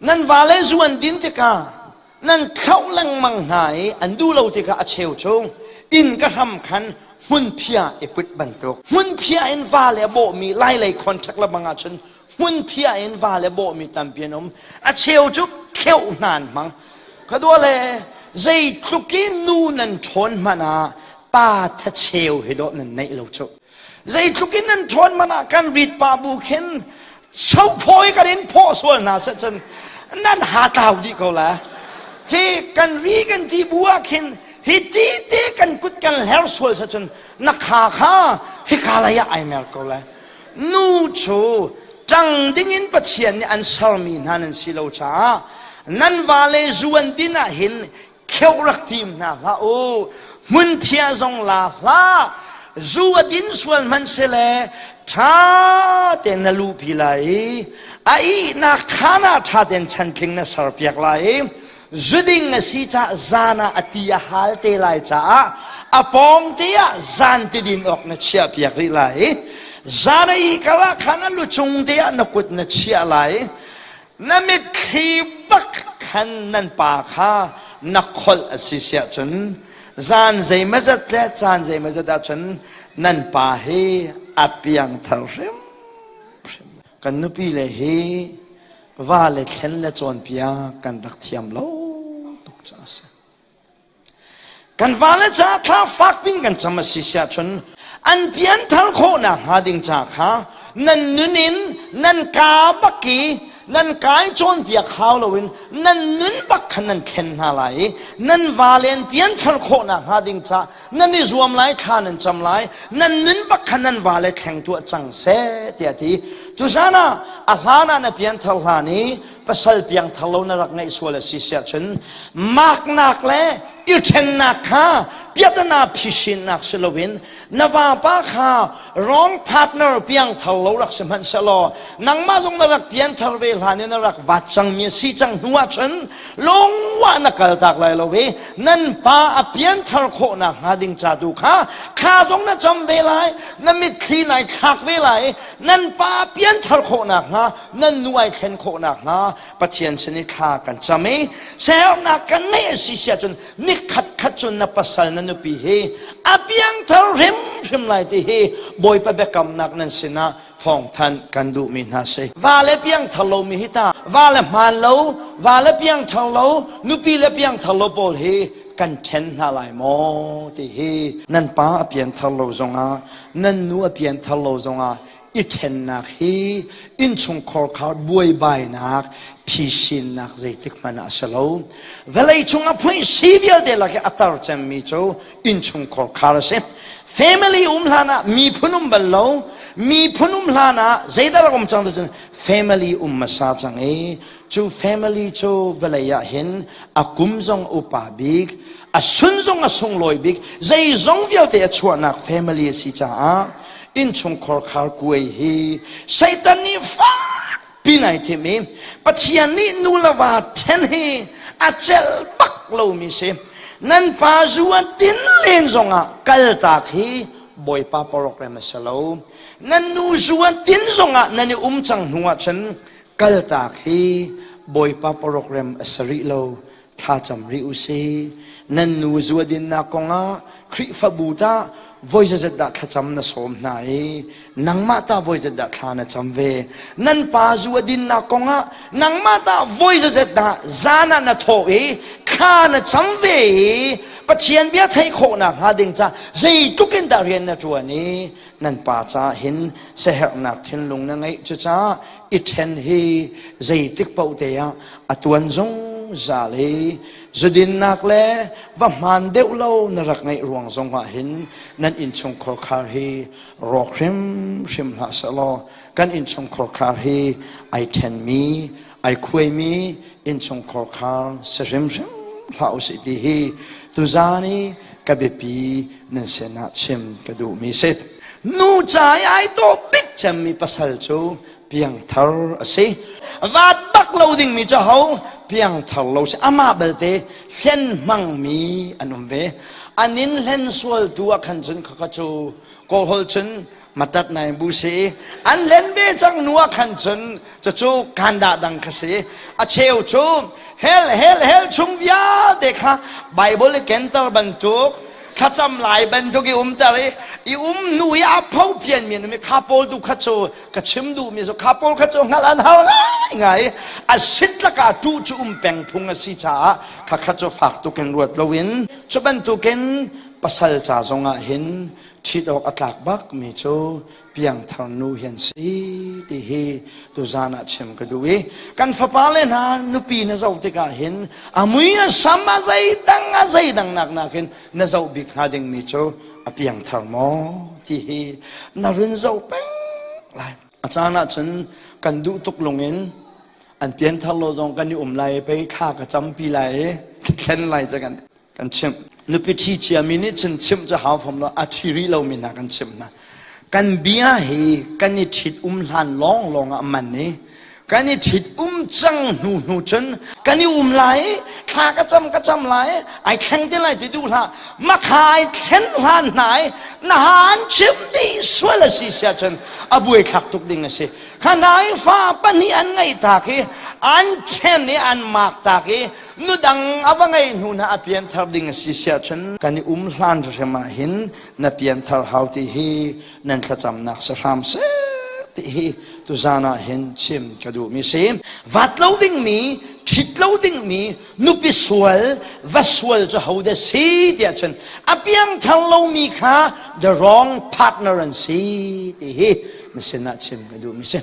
Nan vale zu an din tikah nan thlauh lengmang hna i an duh lo tikah a cheu chung inn ka hram khan hmunphia i put bantuk. Hmunphia in va le bawhmi lailei contract le bang ahcun hmunphia in va le bawhmi tampi an um. A cheu cu kheuh hna an hmang. Ka dua le zeitluk in nu nan ṭhawn hmanh ah pa thacheu hi dawh nan neih lo cu. Zeitluk in nan ṭhawn hmanh ah kan rit pa bu khin sophawi kan in phawh sual hna seh cun nan ha tlau dih ko la. Hi kan ri kan ti bu ah khin hi ti te kan kut kan hler sual seh cun na kha kha hika lei ah ai mer ko la. Nu cu ṭang dingin Pathian nih an sermi hna nan si lo caah nan vale zu an din ah hin kheuh rak tim hna hlah u. Hmunphiah zong la hlah. Zu a din sual hmanh sile ṭha tein na luhpi lai i a ihnak khaan ah ṭha tein chantling na serpiak lai i zuding a si caah zan ah a ti a hal te lai caah a pawng te ah zan ti din awk na chiah piak rih lai i zan a ih kar ah khan a lu cung te ah na kut na chiah lai i na mitthli bak khan nan pa kha na kholh a si siah cun zan zeimazat le caan zeimazat ahcun nan pa hi a piangthar hrim hrim kan nupi le hi va le thlen le cawnpiak kan rak thiam lo tuk caah a si. Kan vale caah thla fak pin kan cam a si siah cun an pianthar khawhnak hnga ding ca kha nan nun in nan ka bak i nan kai cawnpiak hau loin nan nun bak khan nan thlen hna lai i nan vale an pianthar khawhnak hnga ding ca nan i zuam lai thla nan cam lai nan nun bak kha nan vale thleng tuah cang seh tiah ti tuzan ah a hlan ah na pianthar hlan i pasal piangthar lo na rak ngeih sual a si siah cun maknak le i ṭhennak kha piatana phisinnak si loin na vapa kha wrong partner piangthar lo rak si hmanh sehlaw nangmah zong na rak pianthar ve hlan i na rak vat cangmi a si cang hnu ah cun lungwah na kaltak lai lo i nan pa a pianthar khawhnak hnga ding ca tu kha kha zong na cam ve lai na mitthli nai thlak ve lai i nan pa a pianthar khawhnak hnga nan nu ai thlen khawhnak hnga Pathian sin i thla kan cam i sernak kan ngeih a si siah cun ni khat khat cun na pasal na nupi hi a piangthar hrimhrim lai ti hi Bawipa biakamnak nan sinah thawngthanh kan duhmi hna si. Va le piangthar lomi hi ta va le hmaan lo, va le piangthar lo, nupi le piangthar lo pawl hi kan ṭhen hna lai maw ti hi nan pa a pianthar lo zongah nan nu a pianthar lo zongah i ṭhennak hi innchungkhar khar buaibainak phisinnak zeitik hmanh ah a si lo. Vawlei cung a phuih si vialte lak i a tar cemmi cu innchungkhar khar a si. Family um hlan ah miphun um bal lo, miphun um hlan ah zeidah rak um cang tu cun family um hmasa cang i cu family cu vawlei ah hin a kum zong upa bik, a sun zong a sunglawi bik, zeizong vialte a chuahnak family a si caah innchungkhar khar kuai hi Satan nih fak pin ai thim i Pathian nih nu le va ṭhen hi a celh bak lomi si. Nan pa zu a din len zongah kaltak hi Bawipa program a si lo. Nan nu zu a din zongah nan i um cang hnu ah cun kaltak hi Bawipa program a si rih lo. Thlacam rih u si. Nan nu zu a dinnak kongah Khrihfabu tah voi zazat dah thlacam na sawm hna i nangmah tah voi zat dah thla na cam ve. Nan pa zu a dinnak kongah nangmah tah voi zazat dah zan ah na thawh i thla na cam ve i Pathian bia theih khawhnak hnga ding ca zeitluk in dah rian na ṭuan i nan pa caah hin siaherhnak thinlung na ngeih cucaah i ṭhen hi zeitik paoh te ah a tuan zungzal i zudinnak le va hmaan deuh lo na rak ngeih ruang zong ah hin nan innchungkhar khar hi rawk hrimhrim hlah sehlaw kan innchungkhar khar hi ai ṭhenmi ai khuaimi innchungkhar khar si hrimhrim hlah usih ti hi tuzaan i ka biapi nan sinah chim ka duhmi si. Nu ca i ai dawh bik cemmi pasal cu piangthar a si. Vaat bak lo dingmi cu ho piangthar lo si. Amah belte hlen hmangmi an um ve. An in hlen sual tu ah khan cun khakha cu Kawlholh cun. Matat nai bu si an len ve cang nu ah khan cun cucu kanda dang kha si. A cheu cu hell hell hell chung vialte kha Bible i kenter bantuk thlacam lai bantuk i umter i i um hnu i a pho pian mi mi kha pawl tu kha cu ka chim duh mi cu kha pawl kha cu hngalh an har ngai ngai. A sit laka tu cu um peng phung a si caah kha kha cu fak tukin ruat loin cu bantukin pasal ca zongah hin ṭhit awk a tlak bak mi cu piangthar nu hi an si ti hi tuzan ah chim ka duh i kan fapa le hna nupi na zoh tikah hin a mui a sam a zeidang a zeidang nak nakin na zoh bik hnga dingmi cu a piangthar maw ti hi na run zoh peng lai. A caan ah cun kan duh tuk lungin an pianthar lo zong kan i um lai i pei thla ka campi lai i thlen lai ca kan kan chimh. Nupi ṭhi ciami nih cun chimh cu hau fam lo, a ṭhi rih lomi hna kan chimh hna. Kan bia hi kan i ṭhit um hlan lawnglawng ah man i kan i ṭhit um cang hnu hnu cun kan i um lai i thla ka cam ka cam lai ai thleng ti lai ti duh hlah. Makha ai thlen hlan hna i na han chim dih sual a si sia cun a buaithlak tuk ding a si. Kha hna i fa pahnih an ngeih tak i an ṭhen i an mak tak i nudang a va ngei hnu hna a pianthar ding a si siah cun kan i um hlan hrim ah hin na pianthar hau ti hi nan thlacamnak si hram seh ti hi tuzan ah hin chim ka duhmi si. Vat lo dingmi, ṭhit lo dingmi, nupi sual, va sual cu ho dah si tiah cun a piangthar lomi kha the wrong partner an si ti hi na sinah chim ka duhmi si.